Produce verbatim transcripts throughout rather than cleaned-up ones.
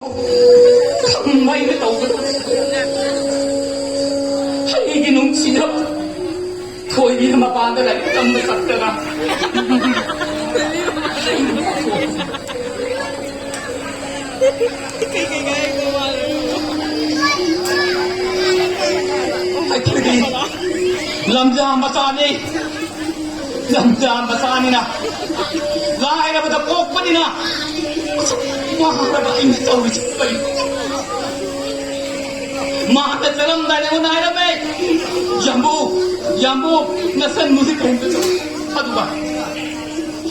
ꯈꯪꯕ ꯑꯩꯅ ꯇꯧꯒꯗꯕ꯫ ꯑꯩꯒꯤ ꯅꯨꯡꯁꯤꯅꯕ ꯊꯣꯏꯕꯤꯅ ꯃꯄꯥꯟꯗ ꯂꯥꯏꯔꯤꯛ ꯇꯝꯕ ꯆꯠꯇꯅ꯫ ꯑꯩꯈꯣꯏꯗꯤ ꯂꯝꯖꯥ ꯃꯆꯥꯅꯤ꯫ ꯂꯝꯖꯥ ꯃꯆꯥꯅꯤꯅ, ꯂꯥꯏꯔꯕꯗ ꯄꯣꯛꯄꯅꯤꯅ, ꯋꯥꯔꯕ ꯑꯩꯅ ꯇꯧꯔꯤꯁꯤ ꯀꯔꯤꯅꯣ? ꯃꯍꯥꯛꯅ ꯆꯠꯂꯝꯗꯥꯏꯗ ꯑꯩꯉꯣꯟꯗ ꯍꯥꯏꯔꯝꯃꯦ, "ꯌꯥꯝꯕꯨ, ꯌꯥꯝꯕꯨ, ꯅꯁꯟ ꯃꯨꯁꯤ ꯀꯔꯤꯝꯇ ꯆꯠꯂꯨ꯫" ꯑꯗꯨꯒ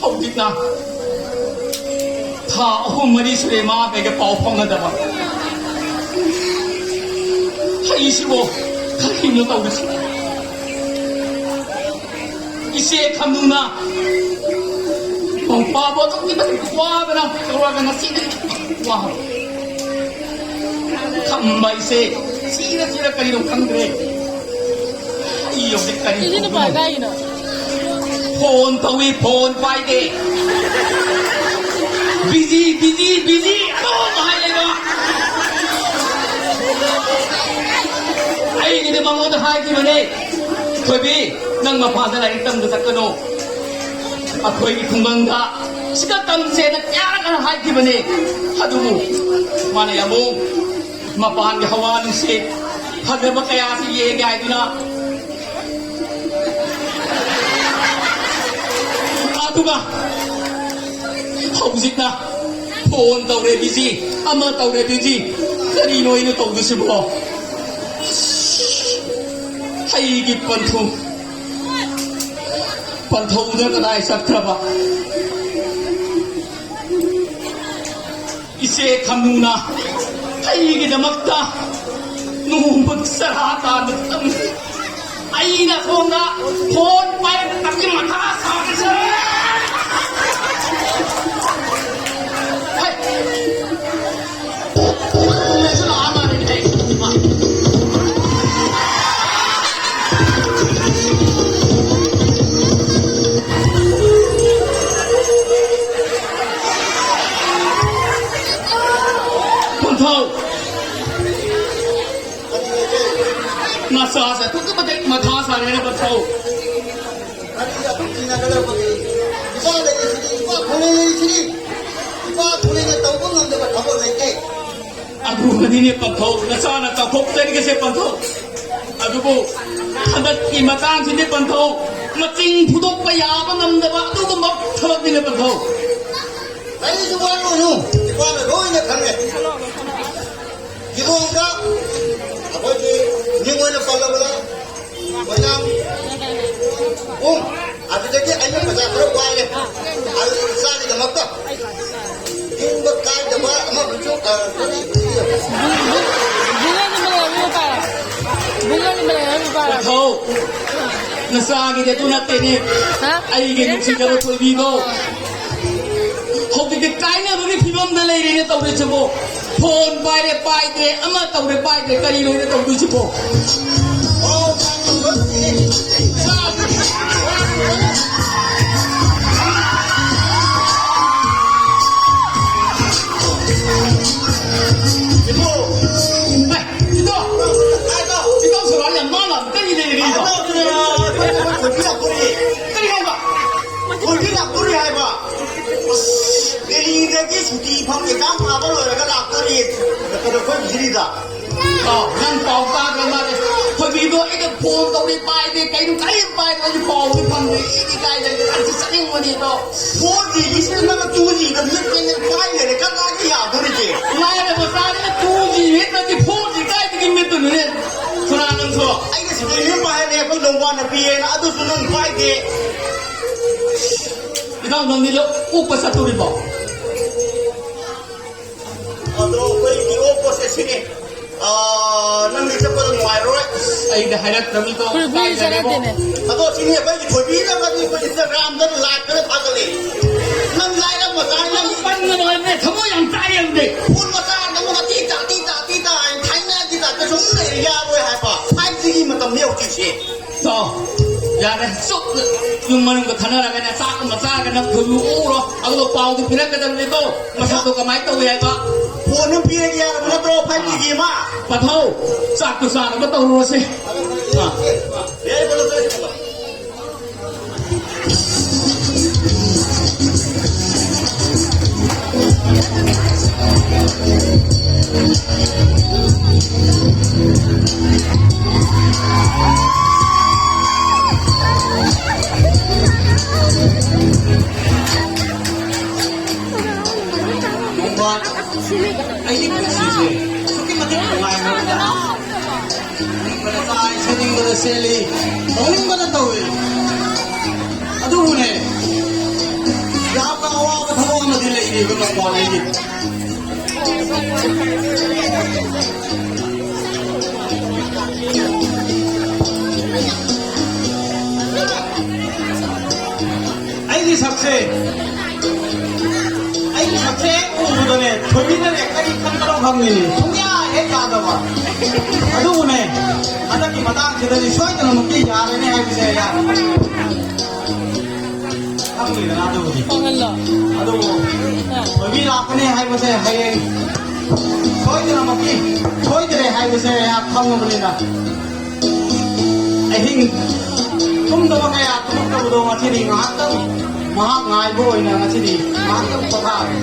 ꯍꯧꯖꯤꯛꯅ ꯊꯥ ꯑꯍꯨꯝ ꯃꯔꯤ ꯁꯨꯔꯦ ꯃꯥꯒ ꯑꯩꯒ ꯄꯥꯎ ꯐꯥꯎꯅꯗꯕ꯫ ꯑꯩꯁꯤꯕꯨ ꯀꯔꯤꯅꯣ ꯇꯧꯔꯤꯁꯤ? ꯏꯆꯦ ꯈꯝꯅꯨꯅ ꯃꯄꯥꯕꯨ ꯑꯗꯨꯛꯀꯤ ꯃꯇꯤꯛ ꯋꯥꯕꯅ ꯇꯧꯔꯒ ꯉꯁꯤꯗꯤ ꯋꯥꯕ꯫ ꯈꯝꯕ ꯏꯆꯦ ꯁꯤꯔ ꯁꯤꯔ ꯀꯔꯤꯅꯣ ꯈꯪꯗ꯭ꯔꯦ꯫ ꯑꯩ ꯍꯧꯖꯤꯛ ꯀꯔꯤ ꯁꯤꯒꯤ ꯅꯨꯄꯥ ꯇꯧꯗꯣꯏꯅꯣ? ꯀꯥꯏꯒꯤꯅꯣ? ꯐꯣꯟ ꯇꯧꯏ, ꯐꯣꯟ ꯄꯥꯏꯗꯦ꯫ ꯕꯤꯖꯤ, ꯕꯤꯖꯤ, ꯕꯤꯖꯤ ꯑꯗꯨꯝ ꯍꯥꯏ ꯂꯩꯕ꯫ ꯑꯩꯒꯤꯗꯤ ꯃꯉꯣꯟꯗ ꯍꯥꯏꯈꯤꯕꯅꯦ, "ꯊꯣꯏꯕꯤ, ꯅꯪ ꯃꯄꯥꯟꯗ ꯂꯥꯏꯔꯤꯛ ꯇꯝꯕ ꯆꯠꯀꯅꯨ꯫ ꯑꯩꯈꯣꯏꯒꯤ ꯈꯨꯡꯒꯪꯗ ꯁꯤꯗ ꯇꯝꯁꯦꯅ ꯀꯌꯥꯔꯛ ꯍꯥꯏꯈꯤꯕꯅꯦ꯫ ꯑꯗꯨꯕꯨ ꯃꯥꯅ ꯌꯥꯝꯕꯨꯡ ꯃꯄꯥꯟꯒꯤ ꯍꯋꯥ ꯅꯨꯡꯁꯤꯠ ꯐꯖꯕ ꯀꯌꯥꯁꯤ ꯌꯦꯡꯒꯦ ꯍꯥꯏꯗꯨꯅ ꯑꯗꯨꯒ ꯍꯧꯖꯤꯛꯅ ꯐꯣꯟ ꯇꯧꯔꯦ ꯕꯤꯖꯤ, ꯑꯃ ꯇꯧꯔꯦ ꯕꯤꯖꯤ꯫ ꯀꯔꯤꯅꯣ ꯑꯩꯅ ꯇꯧꯗꯣꯏꯁꯤꯕꯣ? ꯑꯩꯒꯤ ꯄꯟꯊꯨꯡ, ꯄꯟꯊꯧꯗ ꯀꯗꯥꯏ ꯆꯠꯈ꯭ꯔꯕ?" ꯏꯆꯦ ꯈꯝꯅꯨꯅ ꯑꯩꯒꯤꯗꯃꯛꯇ ꯅꯣꯡꯃ ꯆꯔꯥ ꯇꯥꯟꯕ ꯆꯪꯉꯤ꯫ ꯑꯩꯅ ꯁꯣꯝꯗ ꯐꯣꯟ ꯄꯥꯏꯔꯒ ꯃꯊꯥ ꯁꯥꯕꯁꯦ꯫ ꯍꯩ! ꯊꯧ꯫ ꯅꯆꯥꯁꯦ ꯑꯗꯨꯛꯀꯤ ꯃꯇꯤꯛ ꯃꯊꯥ ꯁꯥꯔꯦꯅꯦ ꯄꯟꯊꯧ꯫ ꯀꯔꯤꯒꯤ ꯑꯗꯨꯛ ꯀꯤꯅꯒꯗꯧꯕꯒꯦ? ꯏꯄꯥ ꯂꯩꯔꯤꯁꯤꯗꯤ, ꯏꯄꯥ ꯈꯣꯡꯂꯩ ꯂꯩꯔꯤꯁꯤꯗꯤ꯫ ꯏꯄꯥ ꯈꯣꯡꯂꯩꯅ ꯇꯧꯕ ꯉꯝꯗꯕ ꯊꯕꯛ ꯂꯩꯇꯦ꯫ ꯑꯗꯨꯒꯅꯤꯅꯦ ꯄꯟꯊꯧ, ꯅꯆꯥꯅ ꯆꯥꯎꯊꯣꯛꯆꯔꯤꯒꯁꯦ ꯄꯟꯊꯧ꯫ ꯑꯗꯨꯕꯨ ꯍꯟꯗꯛꯀꯤ ꯃꯇꯥꯡꯁꯤꯗꯤ ꯄꯟꯊꯧ, ꯃꯆꯤꯡ ꯐꯨꯗꯣꯛꯄ ꯌꯥꯕ ꯉꯝꯗꯕ ꯑꯗꯨꯒꯨꯝꯕ ꯊꯕꯛꯅꯤꯅꯦ ꯄꯟꯊꯧ꯫ ꯀꯔꯤꯁꯨ ꯋꯥꯔꯨꯅꯨ, ꯏꯄꯥꯅ ꯂꯣꯏꯅ ꯈꯪꯉꯦ꯫ ꯀꯤꯂꯣꯝꯗ ꯑꯩꯈꯣꯏꯒꯤ ꯃꯤꯡ ꯑꯣꯏꯅ ꯄꯜꯂꯕꯗ ꯃꯣꯏꯅ ꯄꯨꯡ ꯑꯗꯨꯗꯒꯤ ꯑꯩꯅ ꯄꯩꯁꯥ ꯈꯔ ꯋꯥꯏꯔꯦ꯫ ꯑꯗꯨ ꯏꯆꯥꯒꯤꯗꯃꯛꯇ ꯅꯤꯡꯕ ꯀꯥꯏꯗꯕ ꯑꯃ ꯕꯨꯡꯉꯣꯒꯤ ꯃꯔꯩ ꯑꯃ ꯄꯥꯔꯣ꯫ ꯕꯨꯡꯉꯣꯒꯤ ꯃꯔꯩ ꯑꯃ ꯄꯥꯔꯣ꯫ ꯄꯟꯊꯧ, ꯅꯆꯥꯒꯤꯗꯤ ꯑꯗꯨ ꯅꯠꯇꯦꯅꯦ꯫ ꯍꯥ? ꯑꯩꯒꯤ ꯅꯨꯡꯁꯤꯖꯕ ꯊꯣꯏꯕꯤꯗꯣ ꯍꯧꯖꯤꯛꯇꯤ ꯀꯥꯏꯅꯕꯒꯤ ꯐꯤꯕꯝꯗ ꯂꯩꯔꯦꯅꯦ ꯇꯧꯔꯤꯁꯤꯕꯣ꯫ ꯐꯣꯟ ꯄꯥꯏꯔꯦ ꯄꯥꯏꯗ꯭ꯔꯦ, ꯑꯃ ꯇꯧꯔꯦ ꯄꯥꯏꯗ꯭ꯔꯦ, ꯀꯔꯤꯅꯣꯅꯦ ꯇꯧꯗꯣꯏꯁꯤꯕꯣ? ꯏꯇꯥꯎ, ꯏꯇꯥꯎ ꯁꯣꯔꯥ ꯌꯥꯝ ꯃꯥꯡꯂꯕ ꯀꯔꯤ ꯂꯩꯔꯒꯦ ꯏꯇꯥꯎ? ꯀꯔꯤ ꯍꯥꯏꯕ? ꯗꯦꯜꯂꯤꯗꯒꯤ ꯁꯨꯇꯤ ꯐꯪ ꯑꯦꯛꯖꯥꯝ ꯊꯥꯕ ꯂꯣꯏꯔꯒ ꯂꯥꯛꯇꯣꯔꯤ꯫ ꯀꯩꯅꯣ ꯑꯩꯈꯣꯏ ꯕꯤꯖꯤꯂꯤꯗ꯫ ꯑꯥ, ꯅꯪ ꯄꯥꯎ ꯇꯥꯗ꯭ꯔ ꯃꯥꯜꯂꯦ꯫ ꯊꯣꯏꯕꯤꯗꯣ ꯑꯩꯅ ꯐꯣꯟ ꯇꯧꯔꯤ ꯄꯥꯏꯗꯦ, ꯀꯩꯅꯣ ꯀꯔꯤꯝ ꯄꯥꯏꯗꯦ, ꯑꯩꯁꯨ ꯄꯥꯎꯗꯤ ꯐꯪꯗꯦ꯫ ꯑꯩꯗꯤ ꯀꯥꯏꯗ ꯑꯩꯁꯨ ꯆꯠꯅꯤꯡꯕꯅꯤ ꯏꯇꯥꯎ꯫ ꯐꯣꯔ ꯖꯤꯒꯤꯁꯤꯅ ꯅꯪꯅ ꯇꯨ ꯖꯤꯗ ꯃꯤꯠ ꯄꯦꯟꯅ ꯄꯥꯏ ꯂꯩꯔꯦ, ꯀꯗꯥꯏꯗ ꯌꯥꯗꯣꯔꯤꯒꯦ? ꯂꯥꯏꯔꯕ ꯆꯥꯗꯅ ꯇꯨ ꯖꯤ ꯃꯤꯠ ꯅꯠꯇꯦ, ꯐꯣꯔ ꯖꯤ ꯀꯥꯏꯗꯒꯤ ꯃꯤꯠꯇꯨꯅꯣꯅꯦ? ꯁꯣꯔꯥ ꯅꯪꯁꯨ꯫ ꯑꯩꯅ ꯁꯤꯗꯩ ꯃꯤꯠ ꯄꯥꯏ ꯂꯩꯔꯦ, ꯑꯩꯈꯣꯏ ꯅꯣꯡꯕꯥꯟꯅ ꯄꯤꯌꯦꯅ, ꯑꯗꯨꯁꯨ ꯅꯪ ꯄꯥꯏꯗꯦ꯫ ꯏꯇꯥꯎ ꯅꯪꯗꯤ ꯂꯧ ꯑꯣꯛꯄ ꯆꯠꯇꯣꯔꯤꯕꯣ? ꯑꯗꯣ ꯑꯩꯈꯣꯏꯒꯤ ꯑꯣꯛꯄꯁꯦ ꯁꯤꯅꯤ꯫ ꯑꯥ, ꯅꯪꯗꯤ ꯆꯠꯄꯗ ꯅꯨꯡꯉꯥꯏꯔꯣꯏ꯫ ꯑꯩꯗꯤ ꯍꯥꯏꯔꯛꯇ꯭ꯔꯕꯅꯤꯀꯣ꯫ ꯐꯨꯔꯤꯠ ꯐꯨꯔꯤꯠ ꯀꯥꯏꯗꯅꯣ? ꯆꯠꯂꯗꯤꯅꯦ꯫ ꯑꯗꯣ ꯁꯤꯅꯤ ꯑꯩꯈꯣꯏꯒꯤ ꯊꯣꯏꯕꯤꯅꯒꯗꯤ ꯑꯩꯈꯣꯏ Instagram-ꯗ live-ꯇꯒ ꯊꯥꯒꯠꯂꯤ꯫ ꯅꯪ ꯂꯥꯏꯔ ꯃꯆꯥ ꯅꯪ ꯄꯟꯒꯅꯨ ꯍꯥꯏꯕꯅꯦ, ꯊꯃꯣꯏ ꯌꯥꯝ ꯆꯥꯛꯑꯦ ꯍꯥꯏꯕꯅꯦ꯫ ꯐꯣꯟ ꯃꯆꯥ ꯅꯪꯉꯣꯟꯗ ꯇꯤ ꯇꯥ ꯇꯤ ꯇꯥ ꯇꯤ ꯇꯥ ꯍꯥꯏꯅ ꯊꯥꯏꯅꯒꯤ ꯇꯥꯏꯞꯇ ꯁꯨꯝ ꯂꯩꯔ ꯌꯥꯔꯣꯏ ꯍꯥꯏꯕ꯫ Five G-ꯒꯤ ꯃꯇꯝꯅꯤ ꯍꯧꯖꯤꯛꯁꯦ꯫ ꯆꯥꯎ꯫ ꯌꯥꯔꯦ, ꯆꯨꯞ! ꯌꯨꯝ ꯃꯅꯨꯡꯗ ꯈꯟꯅꯔꯒꯅꯦ, ꯆꯥꯛ ꯑꯃ ꯆꯥꯔꯒꯅ ꯊꯨꯝ ꯎꯔꯣ, ꯑꯗꯨꯒ ꯄꯥꯎꯗꯨ ꯄꯤꯔꯛꯀꯗꯕꯅꯤꯀꯣ꯫ ꯃꯁꯛꯇꯣ ꯀꯃꯥꯏꯅ ꯇꯧꯏ ꯍꯥꯏꯕ? ꯐꯣꯟ ꯑꯃ ꯄꯤꯔꯒꯦ ꯍꯥꯏꯔꯕ ꯅꯠꯇ꯭ꯔꯣ, ꯐꯥꯏꯚ ꯖꯤꯒꯤ ꯑꯃ? ꯄꯥꯊꯧ, ꯆꯥꯛꯇꯨ ꯆꯥꯅꯕ ꯇꯧꯔꯨꯔꯁꯦ꯫ ꯑꯥ꯫ ꯑꯩꯒꯤ ꯄꯨꯟꯁꯤꯁꯦ ꯑꯁꯨꯛꯀꯤ ꯃꯇꯤꯛ ꯅꯨꯡꯉꯥꯏꯈ꯭ꯔꯕ ꯖꯥꯠꯅꯤ꯫ ꯁꯦꯠꯅꯤꯡꯕꯗ ꯆꯥꯏ, ꯁꯦꯠꯅꯤꯡꯕꯗ ꯁꯦꯠꯂꯤ, ꯇꯧꯅꯤꯡꯕꯗ ꯇꯧꯏ꯫ ꯑꯗꯨꯕꯨꯅꯦ, ꯌꯥꯝꯅ ꯑꯋꯥꯕ ꯊꯕꯛ ꯑꯃꯗꯤ ꯂꯩꯔꯤꯕ ꯃꯄꯥꯟ ꯑꯩꯒꯤ꯫ ꯑꯩꯒꯤ ꯁꯛꯁꯦ, ꯑꯩꯒꯤ ꯁꯛꯁꯦ ꯍꯦꯛ ꯎꯕꯗꯅꯦ, ꯊꯣꯏꯕꯤꯅꯅꯦ ꯀꯔꯤ ꯈꯟꯕꯅꯣ ꯈꯪꯗꯦꯅꯦ, ꯁꯨꯡꯌꯥ ꯍꯦꯛ ꯌꯥꯗꯕ꯫ ꯑꯗꯨꯕꯨꯅꯦ, ꯍꯟꯗꯛꯀꯤ ꯃꯇꯥꯡꯁꯤꯗꯗꯤ ꯁꯣꯏꯗꯅꯃꯛꯀꯤ ꯌꯥꯔꯅꯤ ꯍꯥꯏꯕꯁꯦ ꯑꯩ ꯈꯪꯗꯦꯗꯅ ꯑꯗꯨꯕꯨꯗꯤ꯫ ꯈꯪꯍꯜꯂꯣ꯫ ꯑꯗꯨꯕꯨ ꯑꯥ꯫ ꯊꯣꯏꯕꯤ ꯂꯥꯛꯀꯅꯤ ꯍꯥꯏꯕꯁꯦ ꯍꯌꯦꯡ ꯁꯣꯏꯗꯅꯃꯛꯀꯤ ꯁꯣꯏꯗ꯭ꯔꯦ ꯍꯥꯏꯕꯁꯦ ꯑꯩꯍꯥꯛ ꯈꯪꯉꯕꯅꯤꯅ꯫ ꯑꯍꯤꯡ ꯇꯨꯝꯗꯕ ꯀꯌꯥ ꯇꯨꯝꯃꯛꯇꯕꯗꯣ ꯉꯁꯤꯗꯤ ꯉꯥꯏꯍꯥꯛꯇꯪ ꯃꯍꯥꯛ ꯉꯥꯏꯕ ꯑꯣꯏꯅ ꯉꯁꯤꯗꯤ ꯉꯥꯏꯍꯥꯛꯇꯪ ꯄꯣꯊꯥꯔꯦ꯫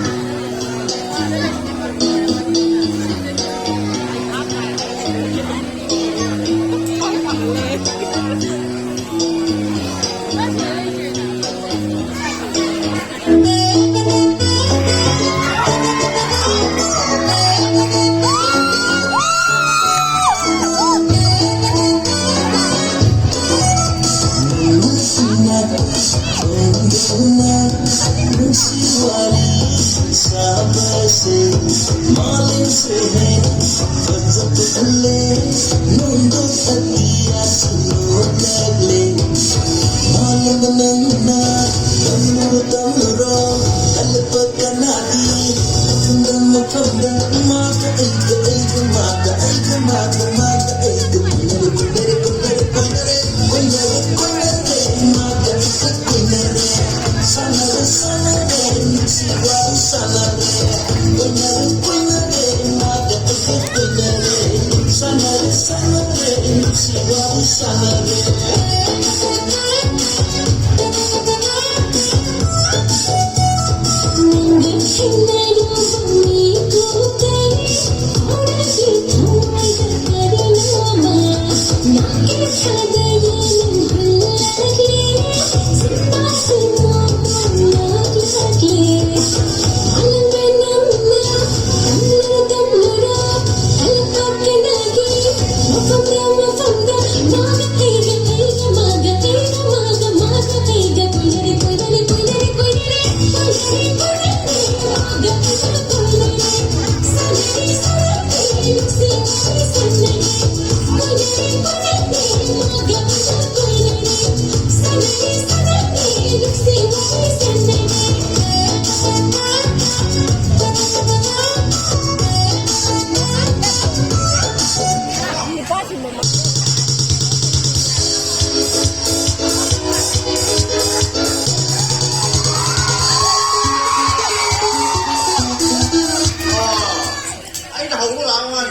ꯑꯩꯅ ꯍꯧꯕ ꯂꯥꯛꯑꯣ ꯍꯥꯏ꯫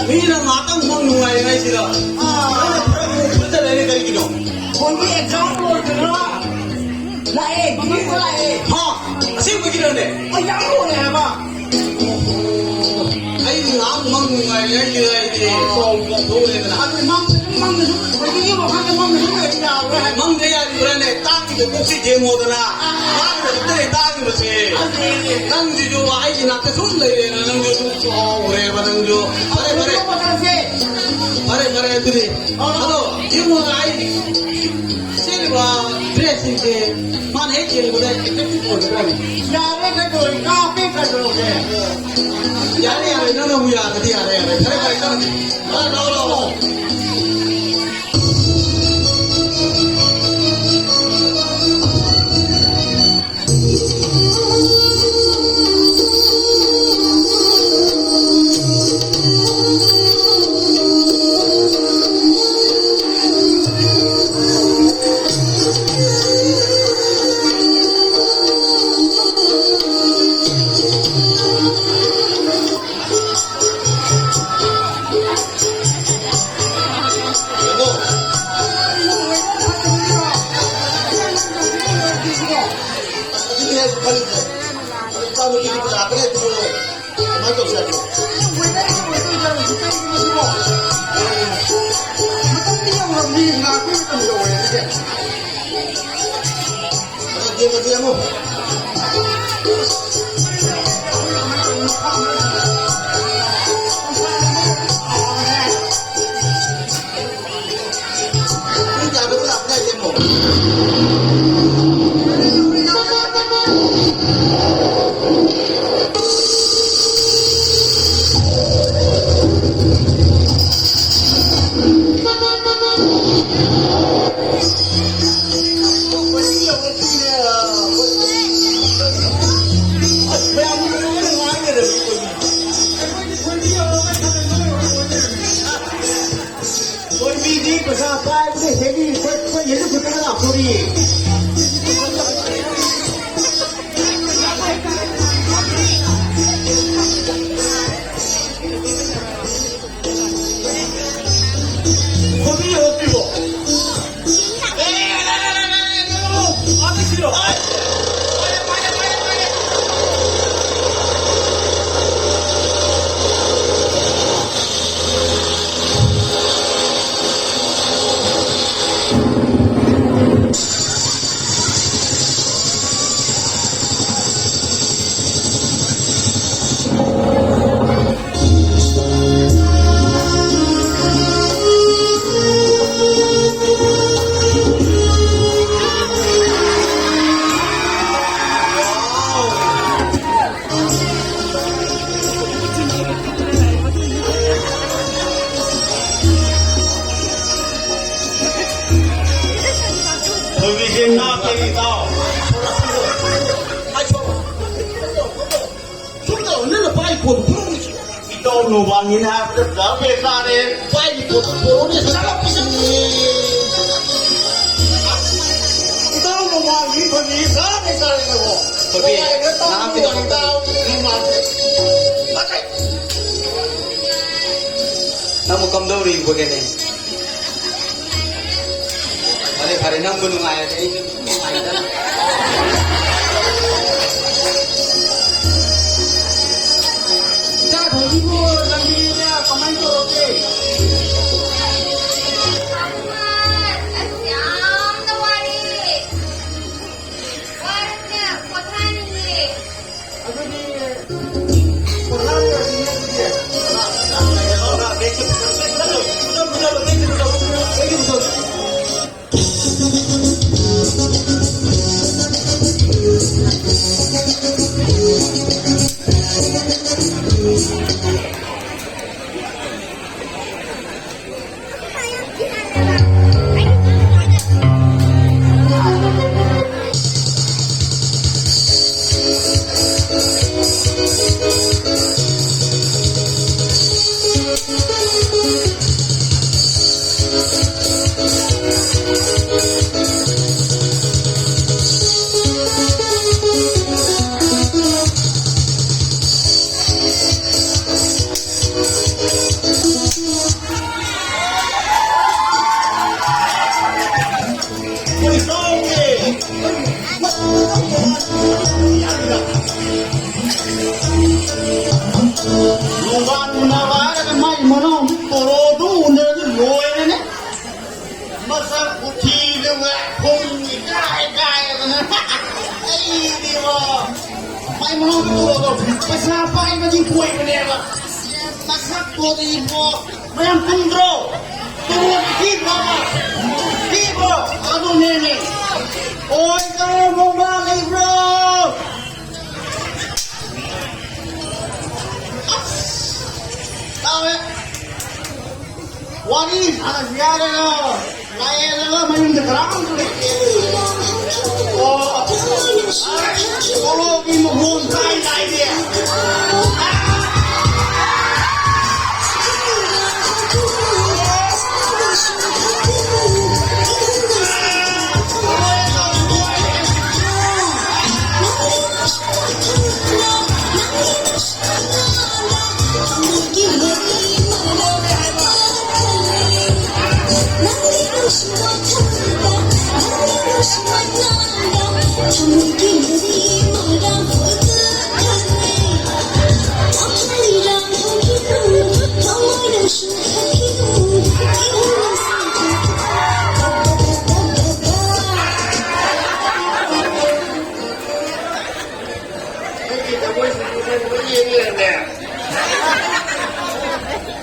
ꯃꯤꯅ ꯉꯥꯛꯇꯪ ꯐꯝ ꯅꯨꯡꯉꯥꯏꯔꯤꯉꯩꯁꯤꯗ ꯅꯪꯅ ꯈꯔ ꯑꯃꯨꯛ ꯐꯨꯠꯇ ꯂꯩꯔꯤ ꯀꯔꯤꯒꯤꯅꯣ? ꯐꯣꯟꯒꯤ ꯑꯦꯛꯖꯥꯝ ꯂꯣꯏꯗꯅ ꯂꯥꯛꯑꯦ, ꯃꯤꯁꯨ ꯂꯥꯛꯑꯦ꯫ ꯍꯥ? ꯑꯁꯦꯡꯕꯒꯤꯔꯅꯦ? ꯑꯣ, ꯌꯥꯝ ꯂꯣꯏꯔꯦ ꯍꯥꯏꯕ꯫ ꯑꯩ ꯉꯥꯏꯍꯥꯛ ꯃꯪ ꯅꯨꯡꯉꯥꯏꯔꯤꯉꯩꯁꯤꯗ ꯑꯩꯗꯤ ꯁꯣꯝꯗ ꯊꯣꯛꯎꯔꯦꯗꯅ꯫ ꯑꯗꯨ ꯃꯪꯗ ꯁꯨꯝ, ꯃꯪꯗ ꯁꯨꯝ, ꯍꯧꯖꯤꯛꯀꯤ ꯋꯥꯈꯜꯗ ꯃꯪꯗ ꯁꯨꯝ ꯂꯩꯕ ꯌꯥꯕ꯭ꯔꯥ ꯍꯥꯏꯕ? ꯃꯪꯗ ꯌꯥꯔꯤꯕ꯭ꯔꯥꯅꯦ? ꯇꯥꯡꯉꯤꯕ ꯀꯣꯛꯁꯤ ꯌꯦꯡꯉꯣꯗꯅ꯫ ꯃꯥꯅ ꯍꯧꯖꯤꯛꯇ ꯂꯩ ꯇꯥꯡꯉꯤꯕꯁꯦ꯫ ꯑꯗꯨꯅꯦ꯫ ꯅꯪꯁꯤꯁꯨ ꯑꯩꯒꯤ ꯅꯥꯛꯇ ꯁꯨꯝ ꯂꯩꯔꯦꯅ ꯅꯪꯁꯨ ꯁꯨꯝ ꯁꯥꯎꯔꯦꯕ ꯅꯪꯁꯨ꯫ ꯐꯔꯦ, ꯐꯔꯦ꯫ ꯐꯔꯦ, ꯐꯔꯦ, ꯑꯗꯨꯗꯤ꯫ ꯑꯗꯣ ꯌꯦꯡꯉꯣ, ꯑꯩ ꯁꯦꯠꯂꯤꯕ ꯗ꯭ꯔꯦꯁꯁꯤꯡꯁꯦ ꯃꯥꯅ ꯍꯦꯛ ꯌꯦꯡꯕꯗ ꯑꯦꯇ꯭ꯔꯦꯛꯇꯤꯚ ꯑꯣꯏꯒꯗ꯭ꯔꯥꯅꯦ? ꯌꯥꯔꯦ, ꯀꯩꯗꯧꯔꯒꯦ? ꯀꯥꯞꯄꯦ, ꯀꯩꯗꯧꯔꯒꯦ? ꯌꯥꯔꯦ, ꯌꯥꯔꯦ, ꯅꯪꯅꯕꯨ ꯌꯥꯔꯗꯤ ꯌꯥꯔꯦ, ꯌꯥꯔꯦ꯫ ꯐꯔꯦ, ꯐꯔꯦ, ꯆꯠꯂꯁꯤ꯫ ꯂꯥꯛꯑꯣ, ꯂꯥꯛꯑꯣ, ꯂꯥꯛꯑꯣ꯫ ꯌꯦꯡꯉꯨ꯫ ꯄꯨꯡ ꯀꯌꯥꯗ ꯂꯥꯛꯀꯦ ꯌꯦꯡꯉꯣ꯫ ꯀꯣꯏꯕꯤꯗꯤ ꯄꯩꯁꯥ ꯄꯥꯏꯕꯗ ꯍꯦꯕꯤ ꯈꯣꯏ ꯈꯣꯏ ꯍꯦꯟꯅ ꯈꯨꯠꯇꯒ ꯂꯥꯛꯇꯣꯔꯤ꯫ ꯀꯣꯏꯕꯤ ꯌꯧꯔꯛꯇ꯭ꯔꯤꯕꯣ? ꯅꯨꯃꯤꯠꯁꯦ ꯀꯥꯞꯀꯦ ꯏꯇꯥꯎ꯫ ꯁꯣꯝꯗ ꯅꯪꯅ ꯄꯥꯏ ꯐꯣꯟꯗꯨ ꯄꯨꯔꯛꯎꯁꯦ꯫ ꯏꯇꯥꯎ ꯅꯣꯡꯃꯥꯡꯉꯤꯅ ꯍꯥꯏꯕꯗ ꯄꯨꯔꯥ ꯕꯦꯔꯥꯅꯦ꯫ ꯄꯥꯏꯔꯤ ꯄꯣꯠꯇꯨ ꯄꯨꯔꯛꯎꯅꯦ, ꯆꯠꯂꯣ ꯄꯤꯁꯛ꯫ ꯏꯇꯥꯎ ꯅꯣꯡꯃꯥꯡꯉꯤ ꯐꯪꯉꯤ, ꯆꯥꯔꯦ ꯆꯥꯔꯦ ꯉꯥꯏꯈꯣ꯫ ꯍꯣꯏ, ꯄꯤ, ꯅꯣꯡꯃꯥꯡꯉꯤ ꯏꯇꯥꯎ ꯅꯍꯥꯛꯀꯤꯗꯣ ꯅꯣꯡꯃꯥꯡꯉꯤ ꯏꯇꯥꯎ ꯅꯣꯡꯃꯥꯡꯉꯤ꯫ ꯅꯪꯕꯨ ꯀꯝꯗꯧꯔꯤꯕꯒꯦꯅꯦ? ꯐꯔꯦ, ꯐꯔꯦ, ꯅꯪꯕꯨ ꯅꯨꯡꯉꯥꯏꯔꯗꯤ ꯑꯩꯁꯨ ꯅꯨꯡꯉꯥꯏꯗ꯫ ꯏꯆꯥ ꯊꯣꯏꯕꯤꯕꯨ ꯂꯝꯕꯤꯗ ꯀꯃꯥꯏꯅ ꯇꯧꯔꯒꯦ? ꯑꯁ, ꯌꯥꯝꯅ ꯋꯥꯔꯦ꯫ ꯅꯣꯡꯕꯥꯟ ꯎꯅꯕ ꯍꯥꯏꯔꯒ ꯃꯥꯏ ꯃꯅꯥꯎ ꯇꯣꯔꯣꯗꯨ ꯎꯅꯔꯗꯤ ꯂꯣꯏꯔꯦꯅꯦ꯫ ꯃꯁꯛ ꯈꯨꯊꯤꯗꯨꯒ ꯈꯣꯡ ꯏꯀꯥꯏ ꯀꯥꯏꯗꯅ꯫ ꯑꯩꯗꯤꯕꯣ, ꯃꯥꯏ ꯃꯅꯥꯎ ꯇꯣꯔꯣꯗꯣ ꯄꯩꯁꯥ ꯄꯥꯏꯕꯒꯤ ꯀꯣꯏꯕꯅꯦꯕ꯫ ꯃꯁꯛꯇꯨꯗꯤ ꯏꯕꯣ, ꯃꯌꯥꯝ ꯇꯨꯝꯗ꯭ꯔꯣ? ꯇꯨꯝꯃꯣ, ꯊꯤꯕ꯭ꯔꯣ? ꯊꯤꯕ꯭ꯔꯣ? ꯑꯗꯨꯅꯦꯃꯤ꯫ ꯑꯣꯏ, ꯀꯔꯝꯕ ꯂꯩꯕ꯭ꯔꯣ? ꯑꯁ! ꯇꯥꯔꯦ꯫ ꯋꯥꯔꯤ ꯁꯥꯟꯅꯁꯤ ꯍꯥꯏꯔꯒ ꯂꯥꯛꯑꯦꯗꯅ ꯃꯌꯨꯝꯗ ꯀꯅꯥꯝꯇ ꯂꯩꯇꯦ꯫ ꯑꯣ, ꯑꯁ! ꯀꯣꯂꯣꯒꯤ ꯃꯈꯣꯟ ꯇꯥꯏ ꯇꯥꯏꯅꯦ꯫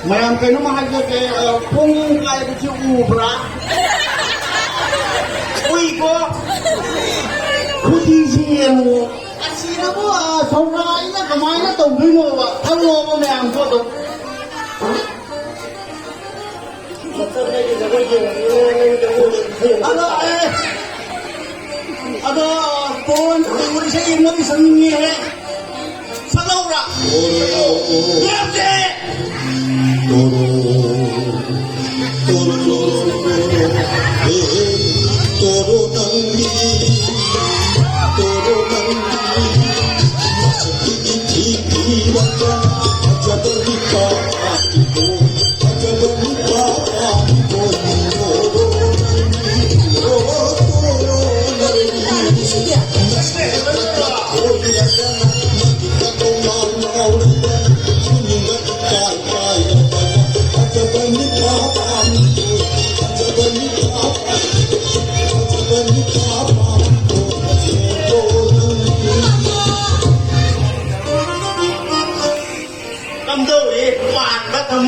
ꯃꯌꯥꯝ, ꯀꯩꯅꯣꯝꯃ ꯍꯥꯏꯖꯒꯦ, ꯑ, ꯄꯨꯡ ꯀꯥꯏꯕꯁꯤ ꯎꯕ꯭ꯔꯥ? ꯎꯏꯀꯣ? ꯈꯨꯗꯤꯁꯤ ꯌꯦꯡꯉꯨ꯫ ꯑꯁꯤꯅꯕꯨ, ꯑ, ꯁꯧꯒ꯭ꯔꯥꯏꯅ ꯀꯃꯥꯏꯅ ꯇꯧꯗꯣꯏꯅꯣꯕ? ꯈꯜꯂꯣꯕ ꯃꯌꯥꯝꯁꯨ ꯑꯗꯨꯝ꯫ ꯑꯗꯣ, ꯑꯦ, ꯑꯗꯣ, ꯄꯣꯟ ꯏꯁꯩ ꯑꯃꯗꯤ ꯁꯛꯅꯤꯡꯉꯤꯍꯦ꯫ ꯁꯛꯂꯧꯔꯥ? ꯂꯦꯞꯇꯦ!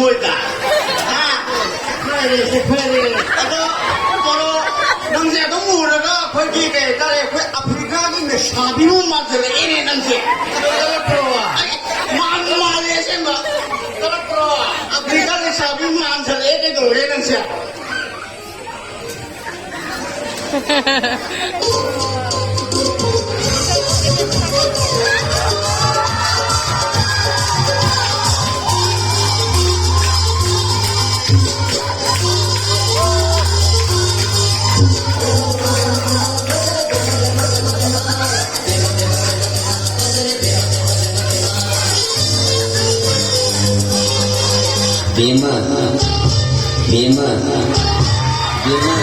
ꯍꯣꯏꯗ꯫ ꯍꯥ? ꯐꯔꯦꯁꯦ, ꯐꯔꯦ꯫ ꯑꯗꯣ, ꯀꯩꯅꯣ, ꯅꯪꯁꯦ ꯑꯗꯨꯝ ꯎꯔꯒ ꯑꯩꯈꯣꯏꯒꯤ ꯀꯩ ꯍꯥꯏꯇꯥꯔꯦ, ꯑꯩꯈꯣꯏ ꯑꯐ꯭ꯔꯤꯀꯥꯒꯤ ꯂꯩꯁꯥꯕꯤꯕꯨ ꯃꯥꯟꯁꯤꯜꯂꯛꯑꯦꯅꯦ ꯅꯪꯁꯦ꯫ ꯀꯔꯛꯄ꯭ꯔꯣ? ꯑꯩ ꯃꯥꯟꯕꯨ ꯃꯥꯜꯂꯦ ꯑꯁꯦꯡꯕ꯫ ꯀꯔꯛꯄ꯭ꯔꯣ? ꯑꯐ꯭ꯔꯤꯀꯥ ꯂꯩꯁꯥꯕꯤ ꯃꯥꯟꯁꯤꯜꯂꯛꯑꯦ ꯀꯩꯗꯧꯔꯦ ꯅꯪꯁꯦ? ꯕꯦꯝꯃ, ꯕꯦꯝꯃ, ꯕꯦꯝꯃ꯫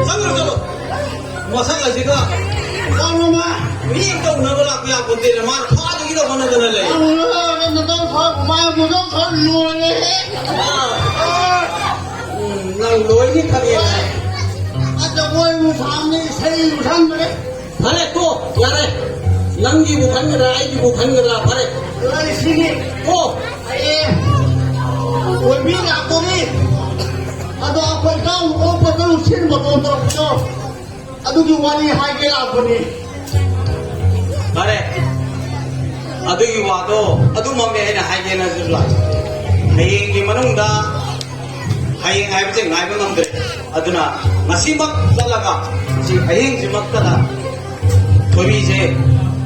ꯆꯠꯂꯣ, ꯆꯠꯂꯣ꯫ ꯃꯁꯛ ꯑꯁꯤꯒ ꯃꯤ ꯇꯧꯅꯕ ꯂꯥꯛꯄ ꯌꯥꯄꯣꯟꯇꯦꯅꯦ꯫ ꯃꯥꯅ ꯐꯥꯗꯣꯏꯒꯤꯗ ꯍꯣꯠꯅꯗꯅ ꯂꯩ꯫ ꯅꯪ ꯅꯇꯧ ꯈꯔ, ꯃꯥ ꯅꯇꯧ ꯈꯔ ꯂꯣꯏꯔꯦꯍꯦ꯫ ꯑꯥ꯫ ꯎꯝ, ꯅꯪ ꯂꯣꯏꯅꯤ ꯈꯪꯉꯦ꯫ ꯑ, ꯖꯒꯣꯏꯕꯨ ꯁꯥꯝꯅꯤ, ꯏꯁꯩꯕꯨ ꯁꯛꯅꯔꯦ꯫ ꯐꯔꯦ, ꯇꯣ, ꯌꯥꯔꯦ꯫ ꯅꯪꯒꯤꯕꯨ ꯈꯟꯒꯗ꯭ꯔꯥ, ꯑꯩꯒꯤꯕꯨ ꯈꯟꯒꯗ꯭ꯔꯥ? ꯐꯔꯦ꯫ ꯂꯩꯁꯤꯅꯤ꯫ ꯇꯣ꯫ ꯑꯩ ꯑꯣꯏꯕꯤ ꯂꯥꯛꯇꯣꯔꯤ꯫ ꯑꯗꯣ ꯑꯩꯈꯣꯏ ꯏꯇꯥꯎ ꯑꯣꯛꯄ ꯇꯔꯨꯛ ꯁꯤꯟꯕꯗꯣ ꯇꯧꯕꯗꯣ, ꯑꯗꯨꯒꯤ ꯋꯥꯔꯤ ꯍꯥꯏꯒꯦ ꯂꯥꯛꯄꯅꯤ꯫ ꯐꯔꯦ꯫ ꯑꯗꯨꯒꯤ ꯋꯥꯗꯣ ꯑꯗꯨꯃꯛꯅꯦ ꯑꯩꯅ ꯍꯥꯏꯒꯦꯅ ꯂꯥꯛꯏ꯫ ꯍꯌꯦꯡꯒꯤ ꯃꯅꯨꯡꯗ, ꯍꯌꯦꯡ ꯍꯥꯏꯕꯁꯦ ꯉꯥꯏꯕ ꯉꯝꯗ꯭ꯔꯦ꯫ ꯑꯗꯨꯅ ꯉꯁꯤꯃꯛ ꯆꯠꯂꯒ, ꯉꯁꯤ ꯑꯍꯤꯡꯁꯤꯃꯛꯇꯗ ꯊꯣꯏꯕꯤꯁꯦ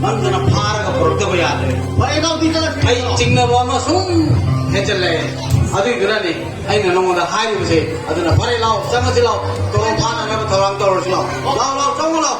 ꯅꯝꯗꯅ ꯐꯥꯔꯒ ꯄꯨꯔꯛꯇꯕ ꯌꯥꯗ꯭ꯔꯦ꯫ ꯐꯔꯦ, ꯏꯅꯥꯎꯗꯤ ꯆꯠꯂꯁꯤ꯫ ꯑꯩ ꯆꯤꯡꯅꯕ ꯑꯃ ꯁꯨꯝ ꯍꯦꯟꯖꯜꯂꯛꯑꯦ꯫ ꯑꯗꯨꯏꯗꯨꯅꯅꯦ ꯑꯩꯅ ꯅꯉꯣꯟꯗ ꯍꯥꯏꯔꯤꯕꯁꯦ꯫ ꯑꯗꯨꯅ ꯐꯔꯦ, ꯂꯥꯎ, ꯆꯪꯉꯁꯤ ꯂꯥꯎ, ꯇꯣꯂꯣꯞ ꯐꯥꯅꯅꯕ ꯊꯧꯔꯥꯡ ꯇꯧꯔꯁꯤ ꯂꯥꯎ꯫ ꯂꯥꯎ, ꯂꯥꯎ, ꯆꯪꯉꯣ ꯂꯥꯎ꯫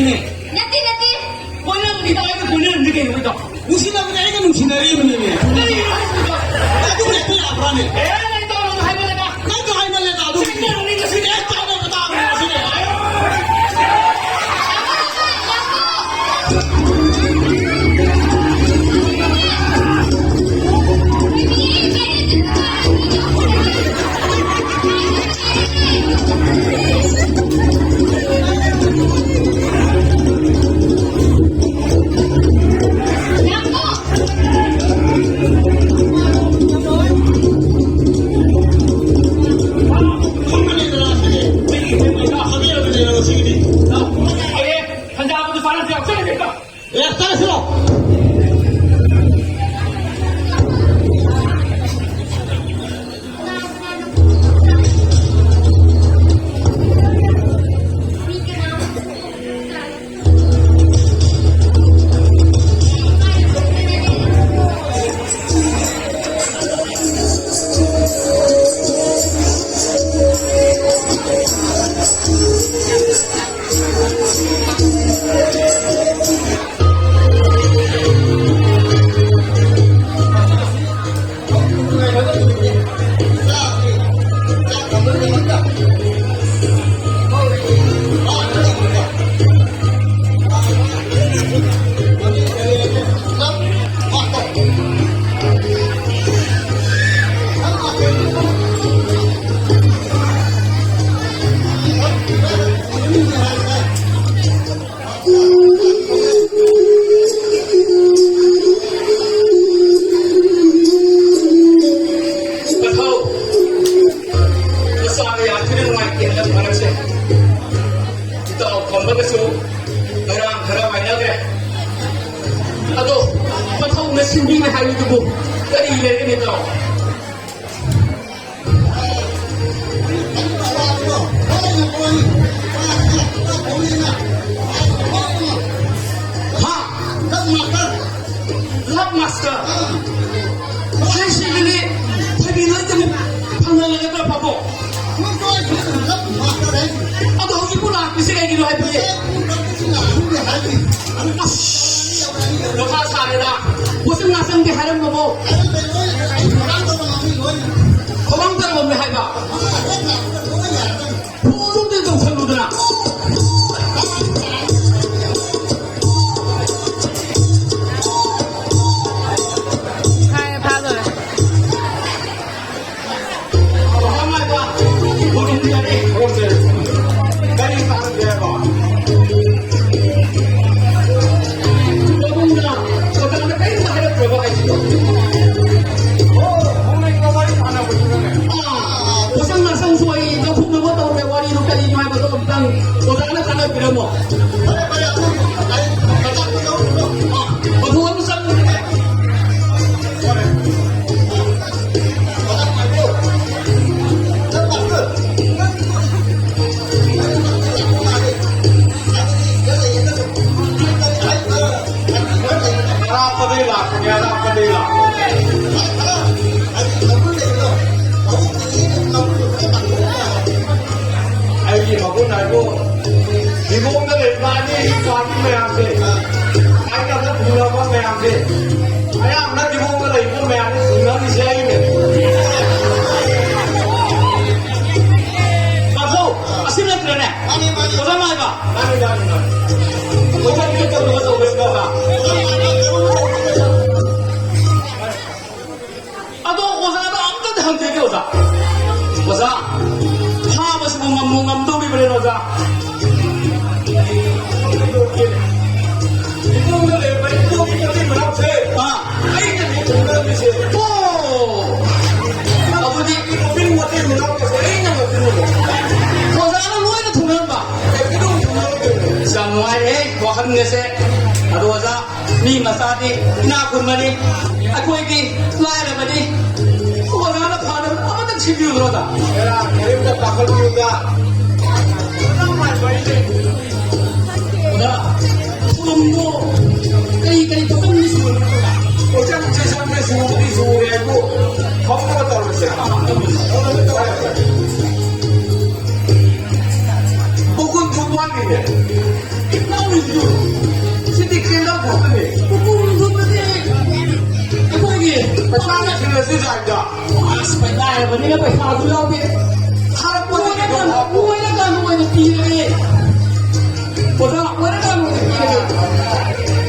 ꯅꯠꯇꯦ, ꯅꯠꯇꯦ꯫ ꯀꯣꯏꯅꯕꯗꯤ ꯇꯧ, ꯑꯩꯒ ꯀꯣꯏꯅꯔꯝꯗꯤ ꯀꯩꯅꯣ, ꯀꯩ ꯇꯧ? ꯅꯨꯡꯁꯤꯅꯕꯅꯦ, ꯑꯩꯒ ꯅꯨꯡꯁꯤꯅꯔꯤꯕꯅꯦꯃꯤ꯫ ꯀꯔꯤꯅꯣ ꯍꯥꯏꯁꯤꯕꯣ? ꯑꯗꯨ ꯍꯦꯛꯇ ꯌꯥꯕ꯭ꯔꯥꯅꯦ? ꯑꯦ, ꯂꯩ ꯇꯧꯔꯣ, ꯍꯥꯏꯃꯜꯂꯦꯗ꯫ ꯅꯪꯁꯨ ꯍꯥꯏꯃꯜꯂꯦꯗ, ꯑꯗꯨ꯫ ꯆꯦꯟꯅꯔꯅꯤ ꯉꯁꯤꯗꯤ꯫ ꯑꯦ, ꯆꯥꯅꯕ ꯇꯥꯕꯅꯦ ꯉꯁꯤꯗꯤ꯫ ꯃꯊꯧ ꯃꯆꯥ ꯀꯌꯥ ꯊꯤꯅ ꯅꯨꯡꯉꯥꯏꯇꯦ ꯍꯟꯗꯛ ꯃꯔꯛꯁꯦ꯫ ꯏꯇꯥꯎ ꯈꯝꯕꯒꯁꯨ ꯉꯔꯥꯡ ꯈꯔ ꯍꯥꯏꯅꯈ꯭ꯔꯦ꯫ ꯑꯗꯣ ꯃꯊꯧꯅ ꯁꯤꯟꯕꯤꯅꯤ ꯍꯥꯏꯕꯗꯨꯕꯨ ꯀꯔꯤ ꯂꯩꯔꯒꯅꯤ ꯏꯇꯥꯎ? ꯍꯥ? Love master. ꯍꯥꯏꯁꯤꯗꯤ ꯊꯣꯏꯕꯤ ꯂꯣꯏꯅꯃꯛ ꯐꯪꯍꯜꯂꯒꯗ꯭ꯔꯥ ꯄꯥꯕꯨꯡ? ꯑꯗꯣ ꯍꯧꯖꯤꯛꯄꯨ ꯂꯥꯛꯇ꯭ꯔꯤꯁꯦ ꯀꯩꯒꯤꯅꯣ ꯍꯥꯏꯕꯤꯌꯦ꯫ ꯑꯁ! ꯃꯈꯥ ꯁꯥꯔꯦꯗ꯫ ꯄꯣꯠꯁꯪ ꯅꯥꯁꯪꯗꯤ ꯍꯥꯏꯔꯝꯕꯕꯨ? ꯊꯧꯔꯥꯡ ꯇꯧꯔꯝꯃꯤ ꯍꯥꯏꯕ꯫ ꯐꯣꯟ ꯑꯝꯇ ꯇꯧꯁꯜꯂꯨꯗꯅ꯫ ꯍꯥꯏ, ꯐꯥꯗꯣꯔꯦ꯫ ꯑꯔꯥꯞꯄꯗꯩ ꯂꯥꯛꯄꯅꯦ, ꯑꯔꯥꯞꯄꯗꯩ ꯂꯥꯛꯄꯅꯦ꯫ ꯑꯩꯒꯤ ꯃꯒꯨꯟ ꯍꯥꯏꯕꯨ ꯗꯤꯕꯣꯡꯗ ꯂꯩꯕ ꯑꯅꯤ ꯄꯥꯔꯇꯤ ꯃꯌꯥꯝꯁꯦ, ꯍꯥꯏꯅꯕ ꯊꯨꯡꯅꯕ ꯃꯌꯥꯝꯁꯦ, ꯑꯌꯥꯝꯕꯅ ꯗꯤꯕꯣꯡꯗ ꯂꯩꯕ ꯃꯌꯥꯝꯁꯦ ꯊꯨꯡꯅꯔꯤꯁꯦ ꯑꯩꯅꯦ꯫ ꯇꯥꯃꯣ, ꯑꯁꯤ ꯅꯠꯇ꯭ꯔꯅꯦ? ꯃꯥꯅꯤ, ꯃꯥꯅꯤ꯫ ꯑꯣꯖꯥ ꯃꯥꯏꯕ? ꯃꯥꯅꯤ, ꯃꯥꯅꯤ, ꯃꯥꯅꯤ꯫ ꯑꯣꯖꯥ, ꯀꯩꯅꯣ ꯇꯧꯔꯒ ꯇꯧꯕꯤꯔꯝꯃꯣ, ꯑꯣꯖꯥ꯫ ꯑꯗꯣ ꯑꯣꯖꯥꯗ ꯑꯝꯇꯗꯤ ꯍꯪꯖꯒꯦ, ꯑꯣꯖꯥ꯫ ꯑꯣꯖꯥ, ꯐꯥꯕꯁꯤꯕꯨ ꯉꯝꯕꯨ ꯉꯝꯗꯧꯔꯤꯕ꯭ꯔꯦ, ꯑꯣꯖꯥ? ꯏꯃꯨꯡꯗ ꯂꯩꯔꯤꯕ ꯏꯄꯨꯒꯤ ꯃꯇꯩ ꯃꯅꯥꯎꯁꯦ, ꯑꯥ꯫ ꯑꯩꯅꯅꯦ ꯊꯨꯡꯅꯔꯝꯃꯤꯁꯦ꯫ ꯑꯣ! ꯑꯗꯨꯗꯤ ꯅꯨꯄꯤ ꯃꯇꯩ ꯃꯅꯥꯎꯁꯦ ꯑꯩꯅ ꯉꯥꯛꯇꯅꯦ꯫ ꯑꯣꯖꯥꯅ ꯂꯣꯏꯅ ꯊꯨꯡꯅꯔꯝꯕ? ꯑꯦ, ꯀꯩꯗꯧ ꯊꯨꯡꯅꯔꯝꯗꯣꯏꯅꯣ? ꯌꯥꯝ ꯅꯨꯡꯉꯥꯏꯔꯦꯍꯦ, ꯋꯥꯈꯜꯒꯁꯦ꯫ ꯑꯗꯣ ꯑꯣꯖꯥ, ꯃꯤ ꯃꯆꯥꯗꯤ ꯏꯅꯥꯛ ꯈꯨꯟꯕꯅꯤ, ꯑꯩꯈꯣꯏꯗꯤ ꯂꯥꯏꯔꯕꯅꯤ꯫ ꯑꯣꯖꯥꯅ ꯐꯅꯕ ꯑꯃꯇꯪ ꯁꯤꯟꯕꯤꯌꯨꯗꯅ, ꯑꯣꯖꯥ꯫ ꯍꯦꯔꯥ, ꯀꯔꯤꯝꯇ ꯄꯥꯈꯠꯄꯤꯌꯨꯗ꯫ ꯑꯣꯖꯥ, ꯊꯧꯔꯝꯗꯣ ꯀꯔꯤ ꯀꯔꯤ ꯊꯧꯔꯝꯗꯤ ꯁꯨꯔꯕꯅꯣ, ꯑꯣꯖꯥ? ꯄꯣꯠꯆꯪ ꯆꯩꯁꯪꯗꯤ ꯁꯨꯕꯗꯤ ꯁꯨꯔꯦ ꯍꯥꯏꯕꯨ, ꯐꯝꯅꯕ ꯇꯧꯔꯁꯦ꯫ ꯃꯒꯨꯟꯁꯨ ꯋꯥꯠꯂꯤꯅꯦ꯫ ꯁꯤꯗꯤ ꯀꯦꯟꯗꯜ ꯊꯣꯛꯄꯅꯦ꯫ ꯄꯨꯄꯨ ꯊꯣꯛꯄꯗꯤ ꯑꯩꯈꯣꯏꯒꯤ ꯄꯩꯁꯥꯅ ꯊꯤꯜꯂꯁꯤ ꯁ꯭ꯋꯥꯏꯗ꯫ ꯑꯁ, ꯄꯩꯁꯥ ꯍꯥꯏꯕꯅꯤꯅ ꯄꯩꯁꯥꯁꯨ ꯌꯥꯎꯗꯦ꯫ ꯊꯥꯔꯛꯄꯗꯒꯤ ꯑꯗꯨꯝ ꯍꯥꯞꯄꯣ꯫ ꯑꯣꯏꯔꯀꯥꯟꯗ ꯑꯣꯏꯅ ꯄꯤꯔꯒꯦ꯫ ꯑꯣꯖꯥ, ꯑꯣꯏꯔꯀꯥꯟꯗ ꯑꯣꯏꯅ ꯄꯤꯔꯒꯦ꯫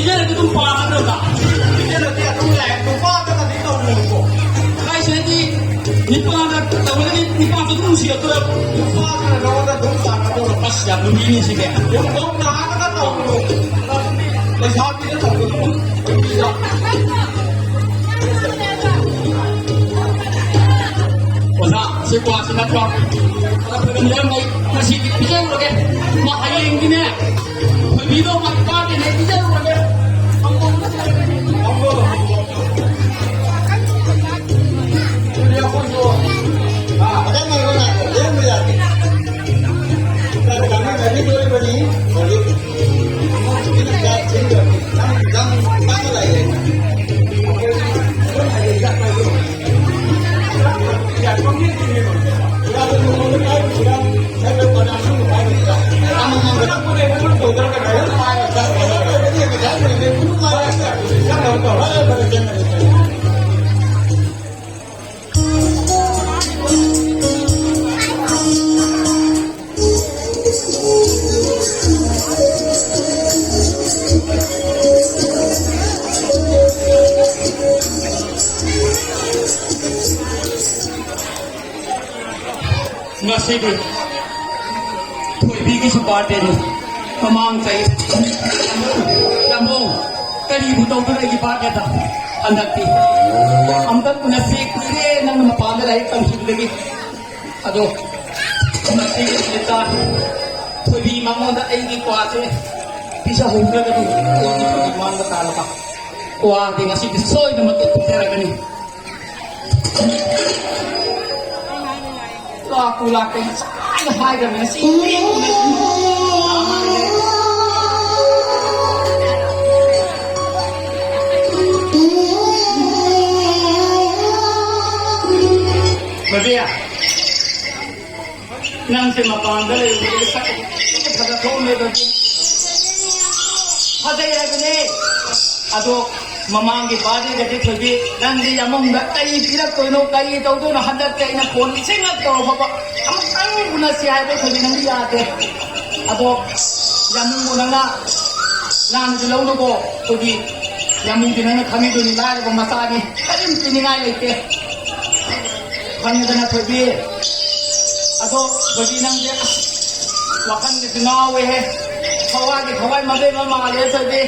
ꯄꯤꯖꯔꯒ ꯑꯗꯨꯝ ꯄꯥꯝꯃꯗ꯭ꯔꯣ? ꯄꯤꯖꯔꯗꯤ ꯑꯗꯨꯝ ꯌꯥꯏ꯫ ꯅꯨꯄꯥꯗꯒꯗꯤ ꯇꯧꯅꯨꯀꯣ꯫ ꯍꯥꯏꯁꯦ ꯍꯥꯏꯗꯤ ꯅꯨꯄꯥꯗ ꯇꯧꯔꯒꯗꯤ ꯅꯨꯄꯥꯗꯨ ꯑꯗꯨꯝ ꯅꯨꯡꯁꯤꯔꯛꯇ꯭ꯔꯣ? ꯅꯨꯄꯥꯗꯨꯅ ꯅꯉꯣꯟꯗ ꯑꯗꯨꯝ ꯄꯥꯝꯃꯗ꯭ꯔꯣ? ꯑꯁ, ꯌꯥꯝ ꯅꯨꯡꯉꯥꯏꯅꯦ ꯁꯤꯗꯤ꯫ ꯅꯨꯄꯥꯗꯒ ꯇꯧꯅꯨ꯫ ꯂꯩꯁꯥꯕꯤꯗ ꯇꯧꯒꯗꯕ꯫ ꯅꯨꯄꯤꯗ꯫ ꯑꯣꯖꯥ, ꯁꯤ ꯀ꯭ꯋꯥꯁꯤ ꯅꯠꯇ꯭ꯔꯣ? ꯑꯗ ꯈꯣꯏꯔꯝꯖꯔꯝꯕ ꯑꯩ ꯉꯁꯤꯗꯤ ꯄꯤꯖꯔꯨꯔꯒꯦ꯫ ꯃꯥ ꯍꯌꯦꯡꯗꯤꯅꯦ, ꯊꯣꯏꯕꯤꯗꯣ ꯃꯥꯒꯤ ꯕꯥꯔꯗꯦꯅꯦ, ꯄꯤꯖꯔꯨꯔꯒꯦ꯫ ꯑꯗꯨꯗꯤ ꯑꯩꯈꯣꯏꯁꯨ, ꯑꯥ, ꯐꯖꯅ ꯂꯣꯏꯅ ꯂꯦꯡꯕ ꯌꯥꯗꯦ꯫ ꯆꯥꯛ ꯆꯥꯃꯤꯟꯅꯈꯤꯗꯣꯔꯤꯕꯅꯤ ꯍꯧꯖꯤꯛ꯫ ꯉꯁꯤꯗꯤ ꯊꯣꯏꯕꯤꯒꯤꯁꯨ ꯕꯥꯔꯗꯦꯅꯤ꯫ ꯃꯃꯥꯡ ꯆꯍꯤ ꯌꯥꯝꯕꯨꯡ, ꯀꯔꯤꯕꯨ ꯇꯧꯗꯨꯅ ꯑꯩꯒꯤ ꯕꯥꯔꯗꯦꯗ? ꯍꯟꯗꯛꯇꯤ ꯑꯝꯇ ꯎꯅꯁꯤ, ꯀꯨꯏꯔꯦ ꯅꯪꯅ ꯃꯄꯥꯟꯗ ꯂꯥꯏꯔꯤꯛ ꯇꯝꯈꯤꯕꯗꯒꯤ꯫ ꯑꯗꯣ ꯉꯁꯤꯒꯤ ꯅꯨꯃꯤꯠꯇ ꯊꯣꯏꯕꯤ ꯃꯉꯣꯟꯗ ꯑꯩꯒꯤ ꯀ꯭ꯋꯥꯁꯦ ꯄꯤꯖꯍꯧꯗ꯭ꯔꯒꯗꯤ ꯑꯩꯒꯤ ꯊꯣꯏꯕꯤ ꯃꯥꯡꯕ ꯇꯥꯔꯕ꯫ ꯀ꯭ꯋꯥꯗꯤ ꯉꯁꯤꯗꯤ ꯁꯣꯏꯗꯅꯃꯛꯀꯤ ꯄꯤꯖꯔꯒꯅꯤ꯫ ꯂꯥꯛꯄꯨ ꯂꯥꯛꯇꯦ, ꯉꯁꯥꯏꯅ ꯍꯥꯏꯈ꯭ꯔꯕꯅꯦ, ꯉꯁꯤ ꯂꯦꯡꯗꯅ꯫ ꯊꯣꯏꯕꯤ, ꯅꯪꯁꯦ ꯃꯄꯥꯟꯗ ꯂꯩꯔꯨꯕꯗꯒꯤ ꯁꯛ ꯐꯖ ꯊꯣꯛꯑꯝꯃꯦ, ꯊꯣꯏꯕꯤ꯫ ꯐꯖꯩ ꯍꯥꯏꯕꯅꯦ꯫ ꯑꯗꯣ ꯃꯃꯥꯡꯒꯤ ꯕꯥꯔꯗꯦꯗꯗꯤ ꯊꯣꯏꯕꯤ, ꯅꯪꯗꯤ ꯌꯥꯝꯕꯨꯡꯗ ꯀꯔꯤ ꯄꯤꯔꯛꯇꯣꯏꯅꯣ, ꯀꯔꯤ ꯇꯧꯗꯣꯏꯅꯣ? ꯍꯟꯗꯛꯇꯤ ꯑꯩꯅ ꯐꯣꯟ ꯂꯤꯁꯤꯡꯂꯛ ꯇꯧꯔꯐꯥꯎꯕ ꯑꯃꯨꯛꯇꯪ ꯎꯅꯁꯤ ꯍꯥꯏꯕ ꯊꯣꯏꯕꯤ ꯅꯪꯗꯤ ꯌꯥꯗꯦ꯫ ꯑꯗꯣ ꯌꯥꯝꯕꯨꯡꯕꯨ ꯅꯪꯅ ꯂꯥꯟꯁꯤ ꯂꯧꯅꯨꯀꯣ꯫ ꯑꯩꯈꯣꯏꯒꯤ ꯌꯥꯝꯕꯨꯡꯁꯤ ꯅꯪꯅ ꯈꯪꯉꯤꯗꯨꯅꯤ, ꯂꯥꯏꯔꯕ ꯃꯆꯥꯅꯤ, ꯀꯔꯤꯝ ꯄꯤꯅꯤꯡꯉꯥꯏ ꯂꯩꯇꯦ꯫ ꯈꯪꯉꯦꯗꯅ ꯊꯣꯏꯕꯤ? ꯑꯗꯣ ꯊꯣꯏꯕꯤ, ꯅꯪꯁꯦ ꯑꯁ, ꯋꯥꯈꯜꯒꯁꯦ ꯉꯥꯎꯋꯦꯍꯦ꯫ ꯊꯋꯥꯏꯒꯤ ꯊꯋꯥꯏ ꯃꯕꯦꯝꯃ ꯃꯥꯜꯂꯦ ꯊꯣꯏꯕꯤ꯫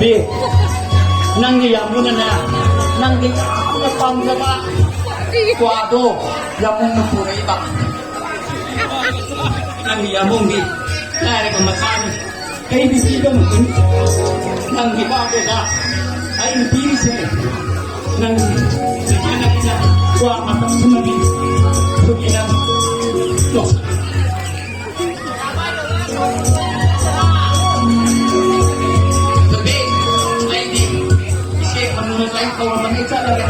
ꯕꯤ, ꯅꯪꯒꯤ ꯌꯥꯝꯕꯨꯅꯅꯦ, ꯅꯪꯒꯤ ꯌꯥꯝꯅ ꯄꯥꯝꯖꯕ ꯀ꯭ꯋꯥꯗꯣ ꯌꯥꯝꯕꯨꯡꯅ ꯄꯨꯔꯛꯏꯕ꯫ ꯅꯪꯒꯤ ꯌꯥꯝꯕꯨꯡꯗꯤ ꯂꯥꯏꯔꯕ ꯃꯆꯥꯅꯤ꯫ ꯀꯩꯗꯤ ꯄꯤꯕ ꯉꯝꯒꯅꯤ? ꯅꯪꯒꯤ ꯕꯥꯔꯗꯦꯗ ꯑꯩꯅ ꯄꯤꯔꯤꯁꯦ ꯅꯪꯒꯤ ꯆꯤꯆꯦꯅ ꯀ꯭ꯋꯥ ꯃꯇꯝ ꯄꯨꯝꯅꯃꯛ ꯊꯨꯒꯤꯅꯕ ꯇꯧ꯫ ꯑꯗꯨꯗꯤ ꯑꯩꯗꯤ ꯏꯆꯦ ꯈꯝꯅꯨꯅꯁꯨ ꯑꯩ ꯀꯧꯔꯝꯕꯅꯤ, ꯆꯠꯂꯒꯦ꯫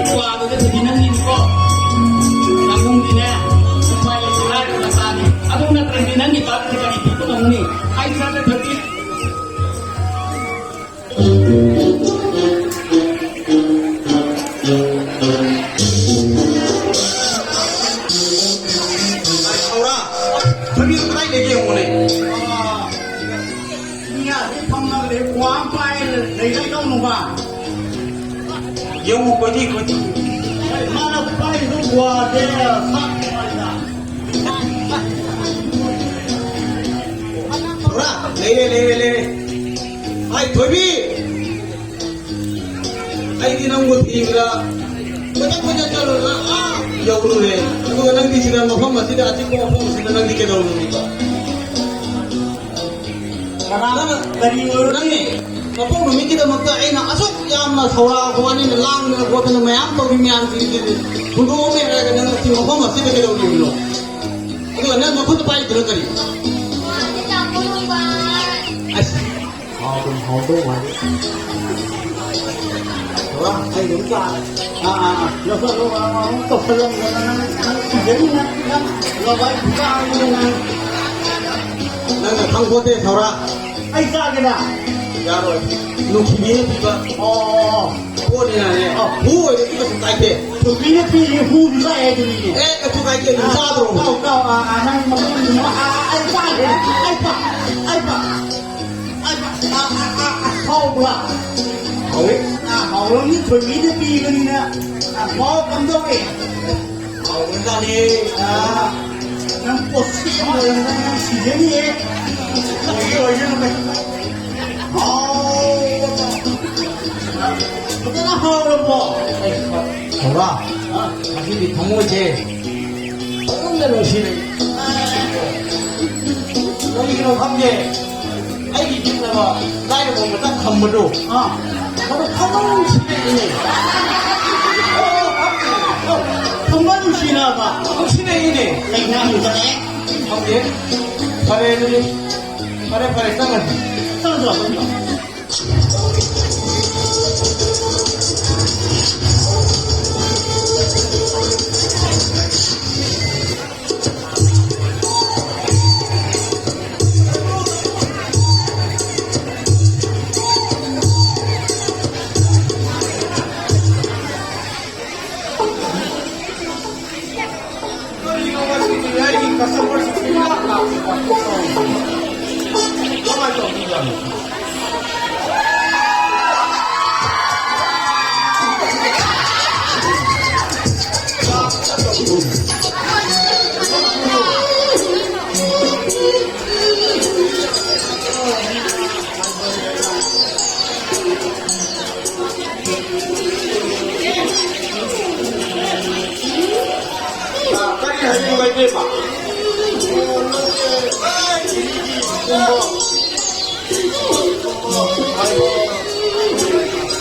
ꯀ꯭ꯋꯥꯗꯨꯗꯤ ꯊꯨꯗꯤ ꯅꯪꯒꯤꯅꯤꯀꯣ꯫ ꯅꯕꯨꯡꯗꯤꯅꯦ, ꯎꯄꯥꯏ ꯂꯩꯇꯦ, ꯂꯥꯏꯔꯕ ꯃꯆꯥꯅꯤ꯫ ꯑꯗꯨ ꯅꯠꯇ꯭ꯔꯗꯤ ꯅꯪꯒꯤ ꯕꯥꯔꯗꯦꯗ ꯀꯔꯤ ꯄꯤꯕ ꯉꯝꯅꯤ? ꯑꯩ ꯆꯠꯂꯦ ꯊꯨꯗꯤ꯫ ꯊꯧꯔꯥ, ꯊꯕꯤ ꯀꯗꯥꯏ ꯂꯩꯒꯦ ꯌꯦꯡꯉꯨꯅꯦ꯫ ꯃꯤ ꯑꯁꯤ ꯐꯝꯃꯒ ꯂꯩ, ꯀ꯭ꯋꯥ ꯑꯃ ꯄꯥꯏ ꯂꯩ, ꯂꯩ ꯇꯧꯅꯨꯕ꯫ ꯌꯦꯡꯉꯨ, ꯀꯣꯏꯊꯤ, ꯀꯣꯏꯊꯤ꯫ ꯃꯥꯅ ꯄꯥꯏꯔꯤꯗꯨ ꯀ꯭ꯋꯥꯁꯦ ꯁꯥꯠ ꯄꯥꯏꯗ꯫ ꯊꯧꯔꯥ, ꯂꯩꯔꯦ, ꯂꯩꯔꯦ, ꯂꯩꯔꯦ꯫ ꯍꯥꯏ, ꯊꯣꯏꯕꯤ! ꯑꯩꯗꯤ ꯅꯪꯕꯨ ꯊꯤꯕꯗ ꯀꯣꯏꯆꯠ ꯀꯣꯏꯆꯠ ꯆꯠꯂꯨꯔꯒ, ꯑꯥ, ꯌꯧꯔꯨꯔꯦ꯫ ꯑꯗꯨꯒ ꯅꯪꯗꯤ ꯁꯤꯗ ꯃꯐꯝ ꯑꯁꯤꯗ, ꯑꯆꯤꯛꯄ ꯃꯐꯝ ꯑꯁꯤꯗ ꯅꯪꯗꯤ ꯀꯩꯗꯧꯔꯨꯔꯤꯕ? ꯀꯅꯥꯅ ꯀꯔꯤ ꯑꯣꯏꯔꯣ ꯅꯪꯅꯦ? ꯃꯄꯣꯛ ꯅꯨꯃꯤꯠꯀꯤꯗꯃꯛꯇ ꯑꯩꯅ ꯑꯁꯨꯛ ꯌꯥꯝꯅ ꯁꯧꯔꯥ ꯈꯣꯡꯕꯥꯅꯤꯅ ꯂꯥꯡꯗꯅ ꯈꯣꯠꯇꯅ ꯃꯌꯥꯝ ꯇꯧꯔꯤ ꯃꯌꯥꯝꯁꯤꯡꯁꯤꯗꯤ ꯍꯨꯟꯗꯣꯛꯑꯝꯃꯦ ꯍꯥꯏꯔꯒ ꯅꯪ ꯉꯁꯤ ꯃꯐꯝ ꯑꯁꯤꯗ ꯀꯩꯗꯧꯔꯤꯕꯅꯣ? ꯑꯗꯨꯒ ꯅꯪ ꯅꯈꯨꯠꯇ ꯄꯥꯏꯔꯤꯗꯨꯅ ꯀꯔꯤ? ꯑꯁ, ꯍꯥꯎꯗꯨꯝ ꯍꯥꯎꯗꯧ ꯃꯥꯜꯂꯤ꯫ ꯕꯕꯥ, ꯑꯩ ꯑꯗꯨꯝ ꯆꯥꯔꯦ꯫ ꯑꯥ, ꯑꯥ, ꯑꯥ꯫ ꯂꯧꯁꯜꯂꯣ, ꯑꯥ, ꯑꯥ, ꯑꯃꯨꯛ ꯇꯧꯁꯜꯂꯝꯗꯅ ꯅꯪ, ꯅꯪ ꯀꯤꯖꯅꯤ ꯅꯪ, ꯅꯪ ꯂꯋꯥꯏ ꯈꯨꯆꯥ ꯑꯃꯅꯤ ꯅꯪ꯫ ꯅꯪꯅ ꯈꯪꯄꯣꯠꯇꯦ, ꯁꯧꯔꯥ꯫ ꯑꯩ ꯆꯥꯒꯦꯅ꯫ ꯌꯥꯔꯣꯏ꯫ ꯅꯨꯡꯁꯤꯕꯤꯅ ꯄꯤꯕ꯫ ꯑꯣ꯫ ꯄꯣꯠꯅꯤꯅꯅꯦ꯫ ꯑꯣ꯫ ꯍꯨ ꯑꯣꯏꯔꯗꯤ ꯀꯩꯁꯨ ꯀꯥꯏꯗꯦ꯫ ꯅꯨꯄꯤꯅ ꯄꯤꯔꯤ ꯍꯨꯗꯨ ꯆꯥꯏ ꯍꯥꯏꯗꯨꯅꯤꯅꯦ꯫ ꯑꯦ, ꯀꯩꯁꯨ ꯀꯥꯏꯗꯦ, ꯑꯗꯨꯝ ꯑꯥ, ꯆꯥꯗ꯭ꯔꯣ? ꯆꯥꯎ, ꯆꯥꯎ, ꯑꯥ, ꯑꯥ, ꯅꯪ ꯃꯇꯨꯡ ꯏꯟꯅ, ꯑꯥ, ꯑꯥ, ꯑꯩ ꯆꯥꯒꯦ꯫ ꯑꯩ ꯄꯥ-, ꯑꯩ ꯄꯥ-, ꯑꯩ ꯄꯥ-, ꯑꯥ, ꯑꯥ, ꯑꯥ, ꯑꯥ, ꯍꯥꯎꯕ꯭ꯔꯥ? ꯍꯥꯎꯋꯤ꯫ ꯑꯥ, ꯍꯥꯎꯔꯝꯅꯤ, ꯊꯣꯏꯕꯤꯅ ꯄꯤꯕꯅꯤꯅ, ꯑꯥ, ꯃꯍꯥꯎ ꯀꯝꯗꯧꯏ? ꯍꯥꯎꯕꯖꯥꯠꯅꯤ꯫ ꯑꯥ, ꯅꯪ ꯄꯣꯠꯁꯤ ꯑꯣꯏꯔꯝꯗꯅ ꯅꯪ ꯁꯤꯖꯅꯤꯌꯦ꯫ ꯑꯣꯏꯒꯦ, ꯑꯣꯏꯒꯦ, ꯑꯣꯏꯒꯦ꯫ ꯍꯥꯎ꯫ ꯐꯖꯅ ꯍꯥꯎꯔꯕꯣ? ꯑꯩ ꯈ-, ꯈꯪꯕ꯭ꯔꯥ? ꯑꯥ꯫ ꯉꯁꯤꯗꯤ ꯊꯃꯣꯏꯁꯦ ꯐꯖꯅ ꯅꯨꯡꯁꯤꯔꯦ꯫ ꯀꯔꯤꯒꯤꯅꯣ ꯈꯪꯗꯦ꯫ ꯑꯩꯒꯤ ꯌꯦꯛꯅꯕ ꯂꯥꯏꯔꯕ ꯃꯆꯥ ꯈꯝꯕꯗꯣ꯫ ꯑꯥ꯫ ꯃꯗꯨ ꯈꯝꯕ ꯅꯨꯡꯁꯤꯔꯛꯏꯅꯦ꯫ ꯈꯝꯕ ꯅꯨꯡꯁꯤꯔꯛꯑꯕ? ꯅꯨꯡꯁꯤꯔꯛꯏꯅꯦ꯫ ꯀꯩ ꯉꯥꯡꯉꯤꯕꯅꯦ? ꯈꯪꯗꯦ꯫ ꯐꯔꯦ ꯑꯗꯨꯗꯤ꯫ ꯐꯔꯦ, ꯐꯔꯦ, ꯆꯪꯉꯁꯤ꯫ ꯆꯪꯉꯁꯤ, ꯆꯪꯉꯁꯤ꯫ ꯀꯔꯤꯅꯣ ꯉꯁꯤꯗꯤ ꯑꯩꯒꯤ customer ꯁꯤꯡꯁꯦ ꯏꯂꯥꯛ ꯂꯥꯛꯇꯦ? ꯀꯃꯥꯏꯅ ꯇꯧꯕꯖꯥꯠꯅꯣ?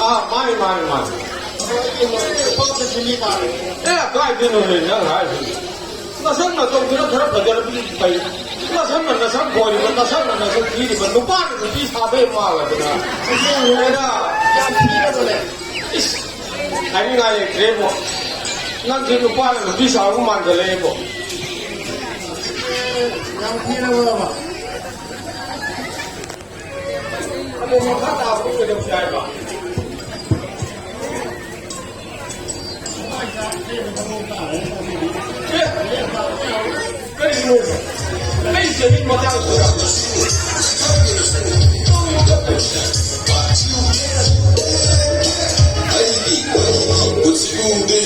ꯑꯥ, ꯃꯥꯅꯤ, ꯃꯥꯅꯤ, ꯃꯥꯅꯤ꯫ ꯑꯦ, ꯀꯥꯏꯗꯩꯅꯣꯅꯦ ꯅꯪ ꯍꯥꯏꯁꯤꯕꯨ? ꯅꯁꯛ ꯅꯇꯧꯗꯨꯅ ꯈꯔ ꯐꯖꯔꯕꯗꯤ ꯐꯩ꯫ ꯅꯁꯛꯅ ꯅꯁꯛ ꯈꯣꯏꯔꯤꯕ, ꯅꯁꯛꯅ ꯅꯁꯛ ꯊꯤꯔꯤꯕ, ꯅꯨꯄꯥꯅ ꯅꯨꯄꯤ ꯁꯥꯕ ꯍꯦꯛ ꯃꯥꯜꯂꯗꯅ꯫ ꯑꯦꯔꯥ, ꯌꯥꯝ ꯊꯤꯔꯕꯅꯦ꯫ ꯏꯁ, ꯍꯥꯏꯅꯤꯡꯉꯥꯏ ꯂꯩꯇ꯭ꯔꯦꯕꯣ꯫ ꯅꯪꯁꯦ ꯅꯨꯄꯥꯅ ꯅꯨꯄꯤ ꯁꯥꯕ ꯃꯥꯟꯁꯤꯜꯂꯛꯑꯦꯕꯣ꯫ ꯌꯥꯝ ꯊꯤꯔꯕꯣ? ꯑꯗꯣ ꯃꯈꯥ ꯇꯥꯕꯗꯤ ꯀꯩꯗꯧꯁꯦ ꯍꯥꯏꯕ? ꯑꯦ, ꯀꯔꯤꯅꯣ? ꯑꯩ ꯆꯍꯤ ꯃꯇꯥꯡꯁꯤꯗ ꯑꯩꯒꯤ ꯄꯨꯟꯁꯤ ꯎꯗꯦ꯫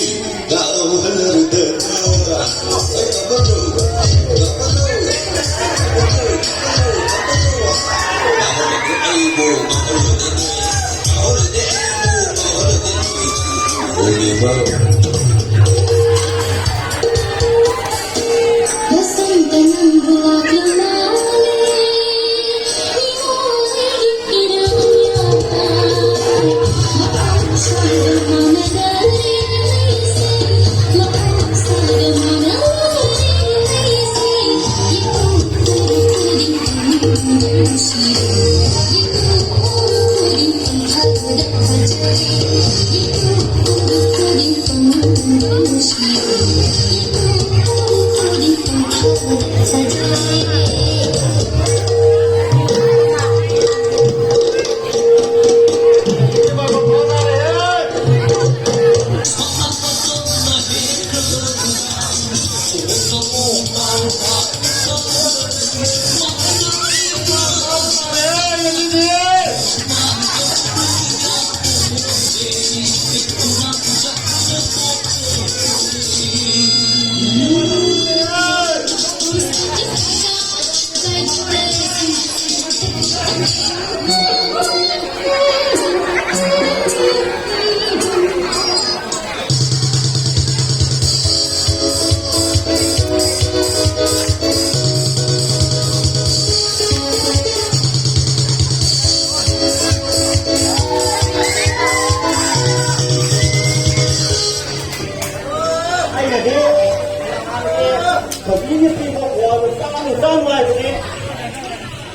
ꯇꯥꯡ ꯍꯥꯏꯕꯗꯤ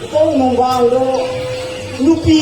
ꯏꯄꯧ ꯅꯣꯡꯕꯥꯡꯗꯣ ꯅꯨꯄꯤ